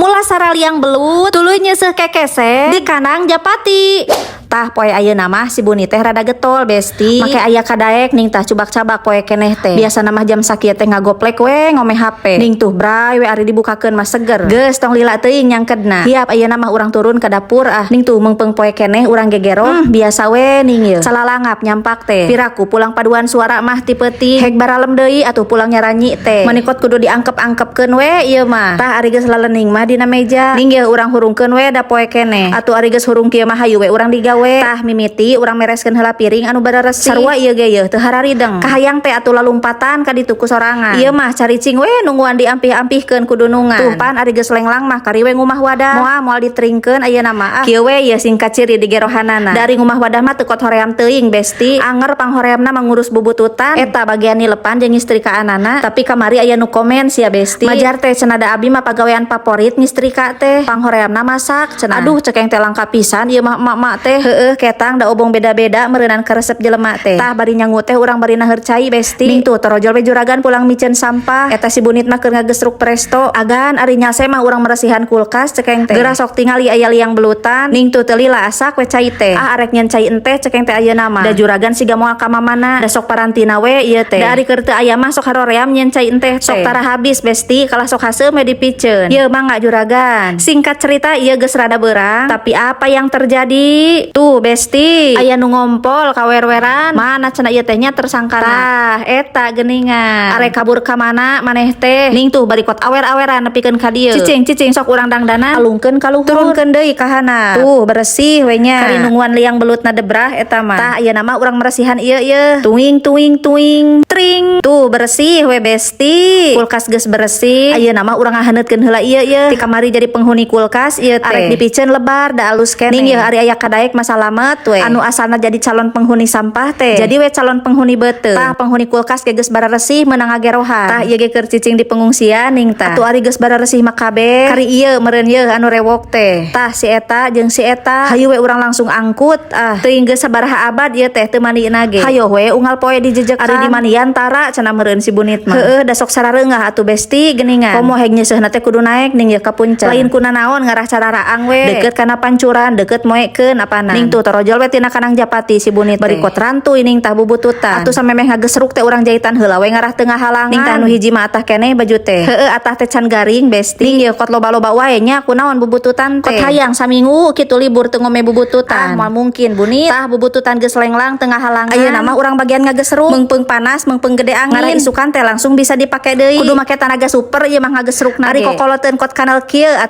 Mulasara liang belut, tuluy nyeuseuh kekese di kandang Japati. Tah, poe ayeuna mah si Buni teh rada getol, Besti. Make aya kadaek ning tah, cubak-cabak poe keneh teh. Biasana mah jam sakieu teh ngagoplek we ngome HP. Ning tuh, bray we ari dibukakeun mah seger. Geus, tong lila teuing nyangkedna. Hiap, ayeuna mah urang turun ke dapur ah. Ning tuh, meungpeung poe keneh urang gegero. Biasa we ning ieu. Salalangap nyampak teh. Piraku pulang paduan suara mah ti peuting. Hek baralem deui atuh pulang nyaranyi teh. Mani kot kudu diangkep-angkepkeun we ieu mah. Tah, ari geus lalening mah dina meja. Ning ieu urang hurungkeun we da poe keneh. Atuh ari geus hurung kieu mah, hayu we urang digawe. Tah, mimiti urang mereskeun heula piring anu bararesih. Sarua ieu ge yeuh teu hararideng. Kahayang teh atuh lalumpatan ka ditu ku sorangan. Ieu mah caricing we nungguan diampih-ampihkeun ku dunungan. Tuh pan ari geus lenglang mah kari we ngumah wadah. Moal moal diteringkeun ayeuna mah ah. Kieu we ieu singkat ciri di gerohanana. Dari ngumah wadah mah teu kot hoream teuing, Besti. Anger panghoreamna mah ngurus bubututan. Eta bagian nilepan jeung nyetrikaanana. Tapi kamari aya nu komen sia, Besti. Majar teh cenah, da abi mah pagawean favorit nyetrika teh. Panghoreamna masak cenah. Aduh, cekeng teh langka pisan ieu mah emak-emak teh. Heueuh ketang, da obong beda-beda meureunan karesep jelema teh. Tah, bari nyangu teh urang bari naheur cai, Besti. Ning tuh, torojol we juragan pulang miceun sampah. Eta si Bunit mah keur ngagesruk Presto. Agan ari nyase mah urang meresihan kulkas cekeng teh. Geura sok tingali aya liang belutan. Ning tuh, teu lila asak we cai teh. Ah, arek nyen cai enteh cekeng teh ayeuna mah. Da juragan siga moal ka mamana. Da sok parantina we ieu teh. Da ari keur teu aya mah sok haroream nyen cai enteh teh. Sok tara habis, Besti, kalah sok haseum we dipiceun. Ieu mangga, juragan. Singkat cerita ieu geus rada beurang, tapi apa yang terjadi? Tuh, Besti, aya nu ngompol kawer-weran. Mana cenah ieu teh nya tersangkana? Tah, eta geuningan. Arek kabur ka mana maneh teh? Ning tuh, bari kot awer-aweran nepikeun ka dieu. Cicing cicing, sok urang dangdanan, alungkeun ka luhur. Turunkeun deui ka handap. Tuh, beresih we nya. Kari nungguan liang belutna debrah eta mah. Tah, ayeuna mah urang meresihan ieu ieu. Tuing tuing tuing tring. Tuh, beresih we, Besti. Kulkas geus beresih. Ayeuna mah urang ngahaneutkeun heula ieu ieu. Ti kamari jadi penghuni kulkas ieu teh. Arek dipiceun lebar da alus keneh. Ning ieu ari aya kadaek mah salamet we. Anu asalna jadi calon penghuni sampah teh jadi we calon penghuni beuteung. Tah, penghuni kulkas ge geus bararesih, meunang ngagerohan. Tah, ieu ge keur cicing di pengungsian ning tah. Atuh ari geus bararesih mah kabeh. Kari ieu meureun yeuh anu rewok teh. Tah, si eta jeung si eta. Hayu we urang langsung angkut ah. Teuing geus sabaraha abad ieu teh teu mandina ge. Hayo we unggal poe dijejekan. Ari dimandian tara cenah meureun si Bunit mah. Heueuh, da sok sarareungah atuh, Besti, geuningan. Komo heg nyeuseuhna teh kudu naek ning yeuh ka puncak. Lain kuna naon, ngarah cararaang we. Deket kana pancuran, deket moekeun apana. Ning tuh, torojol we tina kandang Japati si Bunit teh. Bari kot rantuy ning tah bubututan. Atuh samemeh ngagesruk teh urang jahitan heula we ngarah tengah halangan. Ning tah, nu hiji mah atah keneh baju teh. Heueuh, atah teh can garing, Besti. Ning ieu kot loba-loba wae nya, kunaon bubututan teh. Kot hayang saminggu kitu libur teu ngome bubututan. Ah, moal mungkin, Bunit. Tah, bubututan geus lenglang tengah halangan. Ayeuna mah urang bagian ngagesruk. Meungpeung panas, meungpeung gede angin. Ngarah isukan teh langsung bisa dipake deui. Kudu make tanaga super ieu mah ngagesrukna. Ari kokoloteun kot kanal kieu.